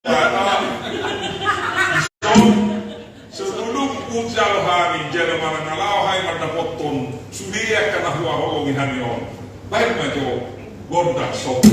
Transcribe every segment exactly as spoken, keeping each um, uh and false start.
Sebelum hujalo hami jala manang na laho hami mandapothon sude angka na huhaholongi hami on, baen ma jo gondang sogot.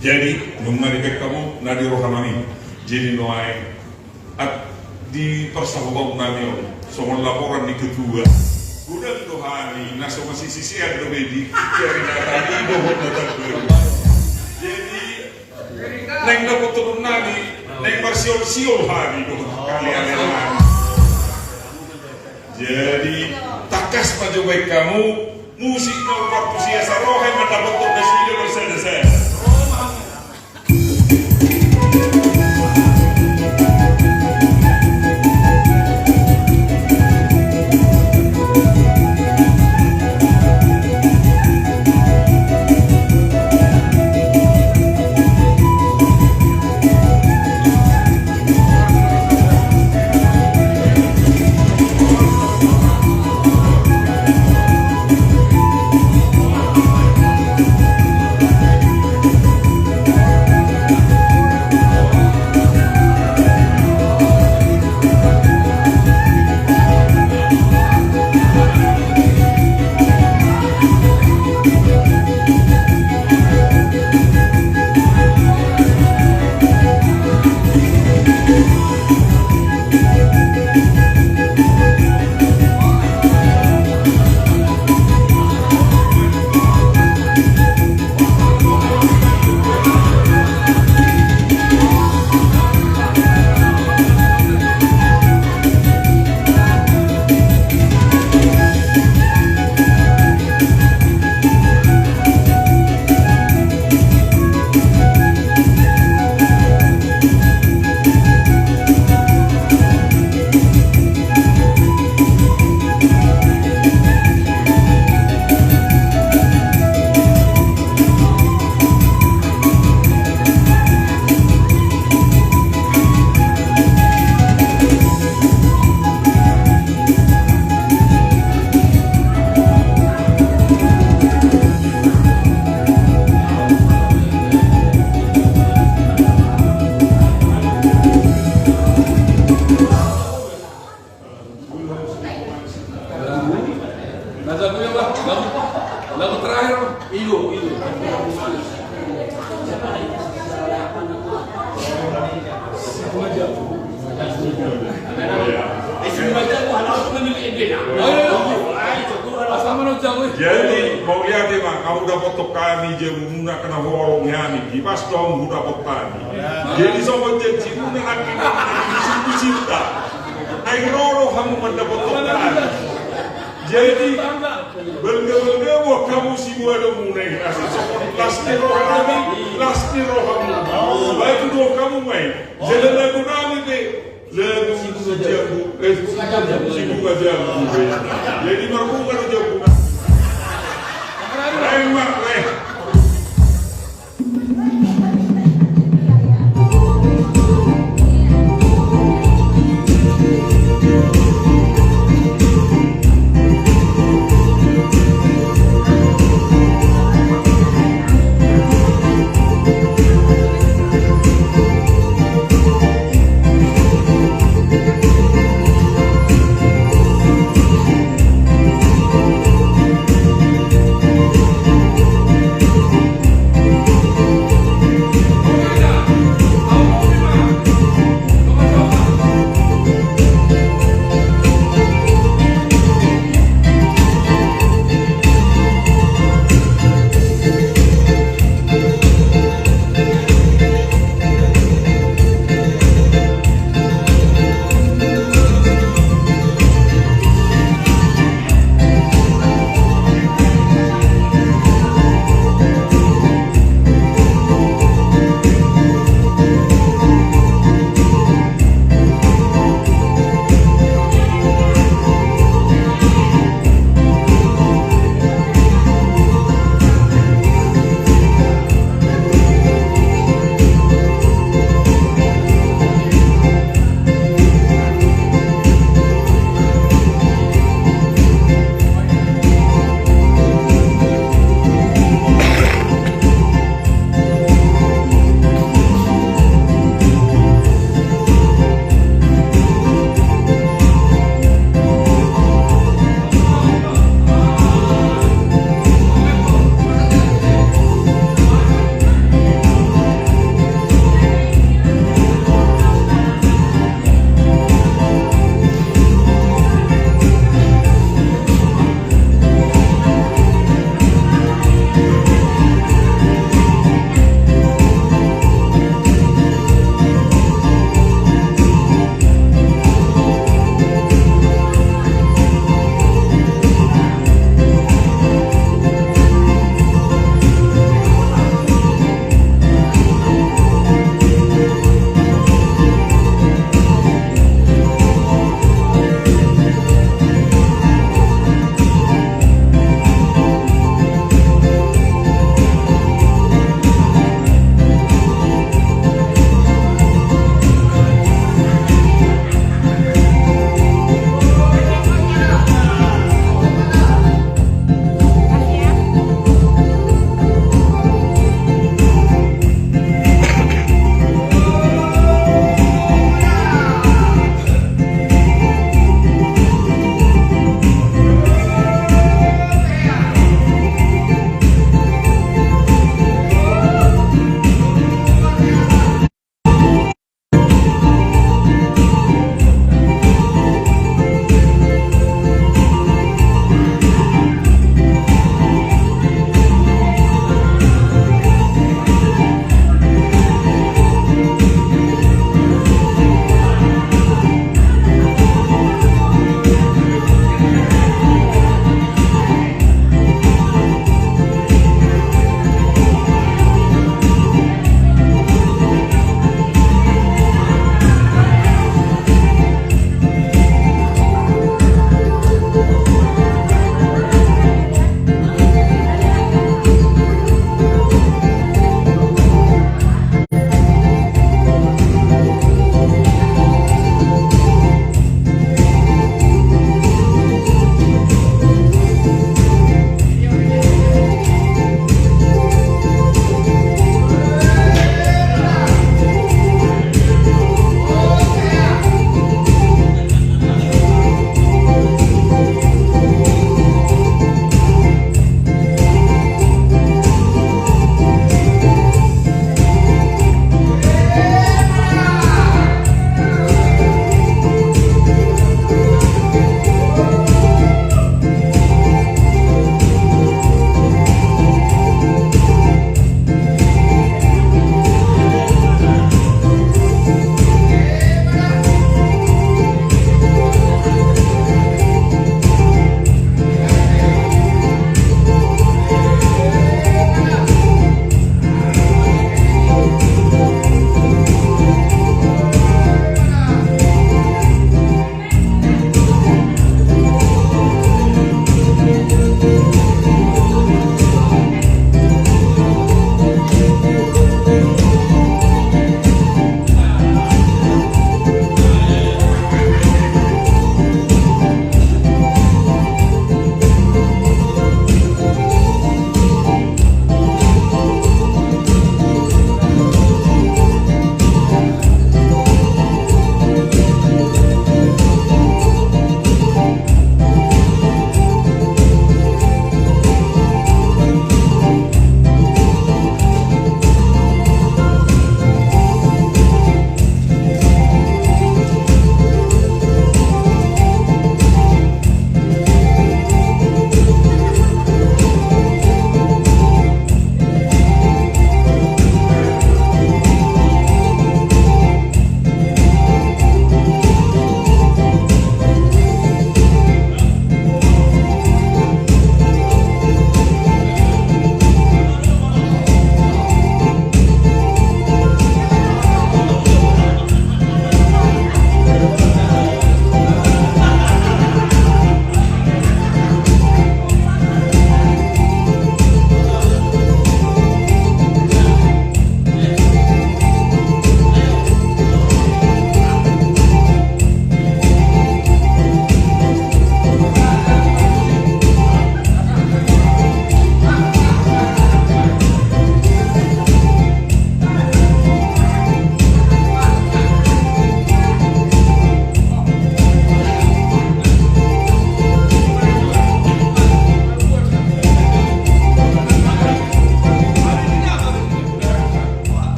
Jadi nunga dibaen hamu na di roha nami. Jadi nuaeng, at di parsahoton nami on, songon laporan ni ketua, godang do hami na so masisisean do be di, jadi na tadi dohot na tadi. Jadi naeng dapothon nami, naeng marsiolsiol hami dohot kalian nami. Jadi tangkas ma jo baen hamu musik na umpartusi asa roha i mandapothon nasida bersada-sada. Lagu, lagu, lagu terakhir. Ido, ido. Jadi mauliate ma, hamu dapothon hami, jabumuna angka na huhaholongi hami, ipas do hamu hudapothon hami. Jadi songon janjimuna nangkin, na di sungkun sinta. Ai ro do hamu mandapothon hami. Jadi balga-balga boan hamu siboanomuna i, asa songon las ni roha nami, las ni rohamu. Baen tu dohot hamu ma i. Jala lagu nami pe, lagu si bunga jambu, eh, si bunga jambu, si bunga jambu. Jadi marbunga do jambu. Lain mak, lain.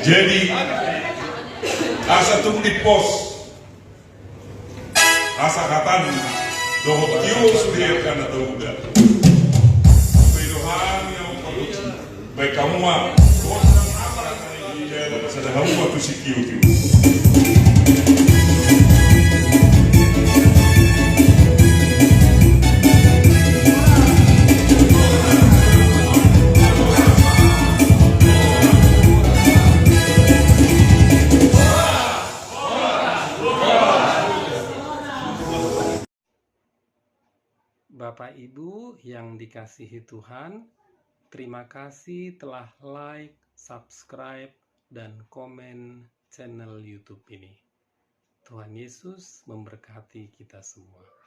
Jadi asa tung di pos, asa hatan dohot tio sude angka na tauda. Baik hamu ma. Sada hamu ma tu si tio-tio. Bapak Ibu yang dikasihi Tuhan, terima kasih telah like, subscribe, dan komen channel YouTube ini. Tuhan Yesus memberkati kita semua.